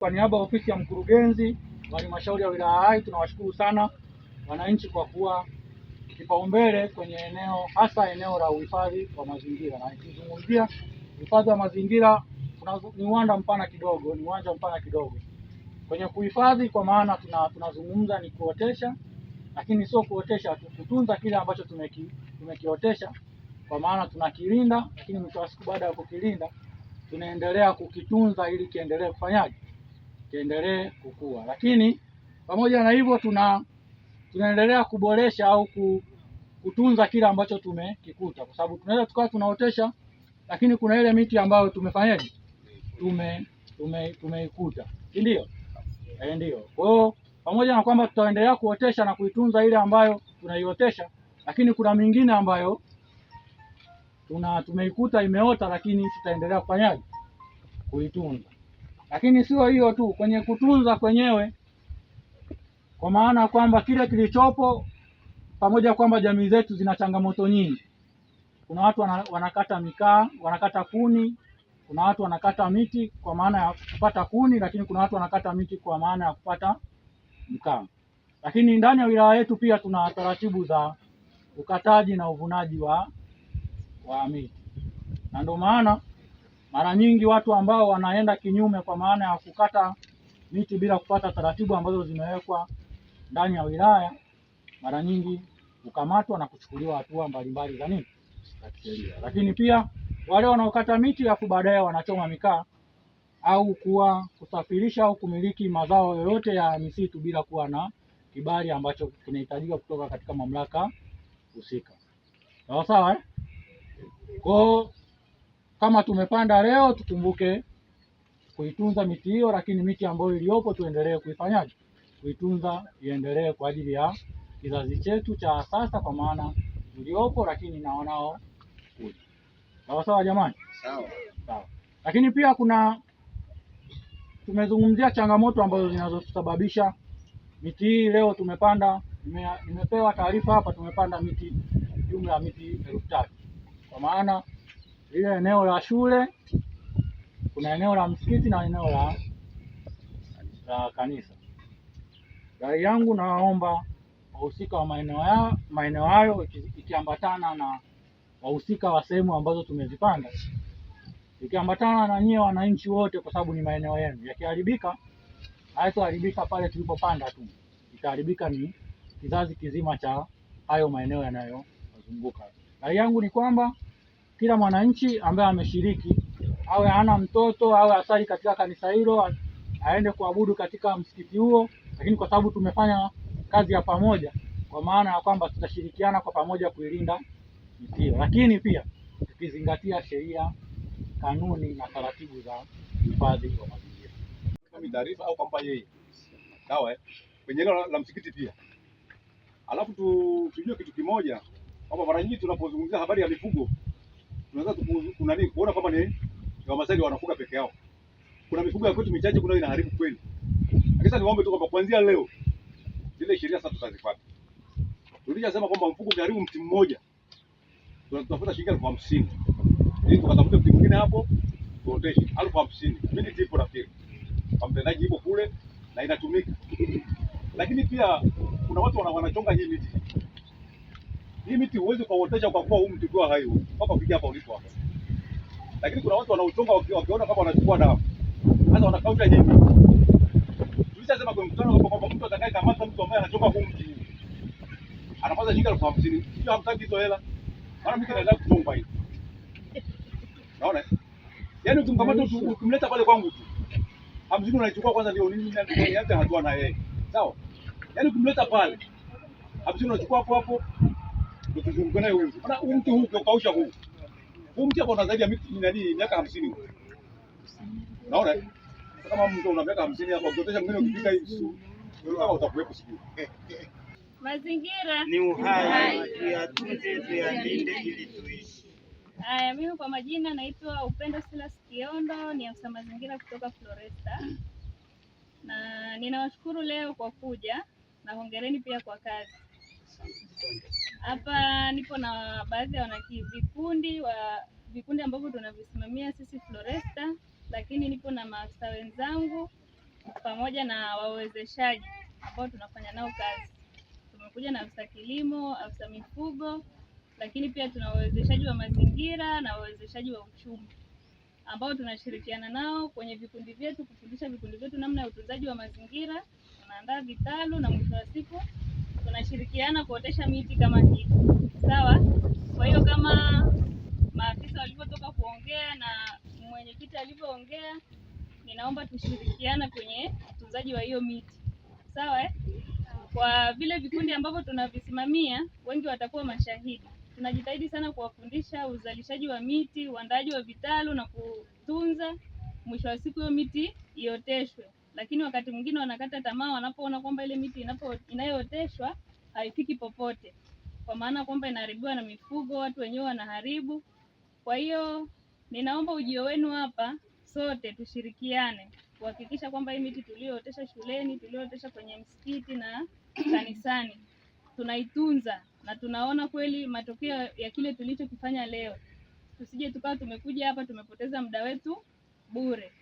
Kwa niaba ya ofisi ya mkurugenzi wa halmashauri ya wilaya Hai, tunawashukuru sana wananchi kwa kuwa kipaumbele kwenye eneo, hasa eneo la uhifadhi wa mazingira. Na nikizungumzia uhifadhi wa mazingira ni uwanda mpana kidogo, ni uwanja mpana kidogo. Kwenye kuhifadhi, kwa maana tunazungumza ni kuotesha, lakini sio kuotesha tu, kutunza kile ambacho tumekiotesha, kwa maana tunakilinda, lakini mwisho wa siku baada ya kukilinda tunaendelea kukitunza ili kiendelee kufanyaje, kiendelee kukua. Lakini pamoja na hivyo tunaendelea kuboresha au kutunza kile ambacho tumekikuta, kwa sababu tunaweza tukawa tunaotesha, lakini kuna ile miti ambayo tumefanyaje, tumeikuta, si ndio? Ndio. Kwa hiyo pamoja na kwamba tutaendelea kuotesha na kuitunza ile ambayo tunaiotesha, lakini kuna mingine ambayo tumeikuta imeota, lakini tutaendelea kufanyaje, kuitunza. Lakini sio hiyo tu, kwenye kutunza kwenyewe, kwa maana kwamba kile kilichopo, pamoja kwamba jamii zetu zina changamoto nyingi. Kuna watu wanakata mikaa, wanakata kuni, kuna watu wanakata miti kwa maana ya kupata kuni, lakini kuna watu wanakata miti kwa maana ya kupata mkaa. Lakini ndani ya wilaya yetu pia tuna taratibu za ukataji na uvunaji wa miti. Na ndio maana mara nyingi watu ambao wanaenda kinyume kwa maana ya kukata miti bila kupata taratibu ambazo zimewekwa ndani ya wilaya, mara nyingi hukamatwa na kuchukuliwa hatua mbalimbali za nini, za kisheria. Lakini pia wale wanaokata miti alafu baadaye wanachoma mikaa au kuwa kusafirisha au kumiliki mazao yoyote ya misitu bila kuwa na kibali ambacho kinahitajika kutoka katika mamlaka husika. Sawa sawa, eh? Kwa kama tumepanda leo, tukumbuke kuitunza miti hiyo, lakini miti ambayo iliyopo tuendelee kuifanyaje, kuitunza iendelee kwa ajili ya kizazi chetu cha sasa, kwa maana uliopo lakini na wanao kuja. Sawa sawa jamani? Sawa. Sawa. Lakini pia kuna tumezungumzia changamoto ambazo zinazosababisha miti hii leo tumepanda. Nimepewa taarifa hapa tumepanda miti jumla ya miti 3000. Kwa maana lile eneo la shule, kuna eneo la msikiti na eneo la kanisa. Rai yangu nawaomba wahusika wa maeneo hayo ikiambatana na wahusika wa sehemu ambazo tumezipanda, ikiambatana na nyie wananchi wote, kwa sababu ni maeneo yenu. Yakiharibika, hayatoharibika pale tulipopanda tu, itaharibika ni kizazi kizima cha hayo maeneo yanayozunguka. Rai yangu ni kwamba kila mwananchi ambaye ameshiriki, awe hana mtoto awe asali katika kanisa hilo, aende kuabudu katika msikiti huo, lakini kwa sababu tumefanya kazi ya pamoja, kwa maana ya kwamba tutashirikiana kwa pamoja kuilinda miti hiyo, lakini pia tukizingatia sheria, kanuni na taratibu za uhifadhi wa mazingira. Kama taarifa au kwamba yeye sawa, kwenye eneo la msikiti pia. Alafu tujue kitu kimoja kwamba mara nyingi tunapozungumzia habari ya mifugo tunaweza kuona kama ni Wamasai wanafuga peke yao. Kuna mifugo ya kwetu michache kuna inaharibu kweli. Lakini sasa niwaombe tu kwamba kuanzia leo zile sheria sasa tutazifuata. Tulishasema kwamba mfugo ukiharibu mti mmoja tunatafuta shilingi 50,000. Ili tukatafute mti mwingine hapo tuoteshe 50,000. Mimi ipo nafikiri. Kwa mtendaji ipo kule na inatumika. Lakini pia kuna watu wanachonga hii miti. Hii miti huwezi kuotesha kwa kuwa huu mti ukiwa hai mpaka ufike hapa ulipo hapa. Lakini kuna watu wanaochonga wakiona kama wanachukua dawa. Sasa wanakausha hii miti. Tulishasema kwa mkutano kwamba mtu atakayekamata mtu ambaye anachonga huu mti anapata shilingi 50,000. Sio hamtaki hizo hela. Maana mimi naenda kuchonga hii. Unaona? Yaani ukimkamata ukimleta pale kwangu tu 50 unaichukua kwanza, ndio nini nianze hatua na yeye. Sawa? Yaani ukimleta pale 50 unachukua hapo hapo ndio tuzunguke naye huyu. Maana huu mti huu ukausha huu. Huu mti hapo una zaidi ya miti nani miaka 50. Unaona? Kama mtu una miaka 50 hapo ukiotesha mwingine ukifika hivi kama utakuwepo siku. Mazingira ni uhai, tuyatunze, tuyalinde ili tuishi. Haya, mimi kwa majina naitwa Upendo Silas Kiondo, ni afisa mazingira kutoka Floresta, na ninawashukuru leo kwa kuja na hongereni pia kwa kazi. Hapa nipo na baadhi ya wanavikundi wa vikundi ambavyo tunavisimamia sisi Floresta, lakini nipo na maafisa wenzangu pamoja na wawezeshaji ambao tunafanya nao kazi. Tumekuja na afisa kilimo, afisa mifugo, lakini pia tuna wawezeshaji wa mazingira na wawezeshaji wa uchumi ambao tunashirikiana nao kwenye vikundi vyetu kufundisha vikundi vyetu namna ya utunzaji wa mazingira. Tunaandaa vitalu na mwisho wa siku tunashirikiana kuotesha miti kama hivi, sawa. Kwa hiyo kama maafisa walivyotoka kuongea na mwenyekiti alivyoongea, ninaomba tushirikiane kwenye utunzaji wa hiyo miti, sawa eh? Kwa vile vikundi ambavyo tunavisimamia, wengi watakuwa mashahidi. Tunajitahidi sana kuwafundisha uzalishaji wa miti, uandaaji wa vitalu na kutunza, mwisho wa siku hiyo miti ioteshwe. Lakini wakati mwingine wanakata tamaa wanapoona kwamba ile miti inayooteshwa haifiki popote, kwa maana kwamba inaharibiwa na mifugo, watu wenyewe wanaharibu. Kwa hiyo ninaomba ujio wenu hapa, sote tushirikiane kuhakikisha kwamba hii miti tuliyootesha shuleni, tuliyootesha kwenye msikiti na kanisani tunaitunza na tunaona kweli matokeo ya kile tulichokifanya leo. Tusije tukawa tumekuja hapa tumepoteza muda wetu bure.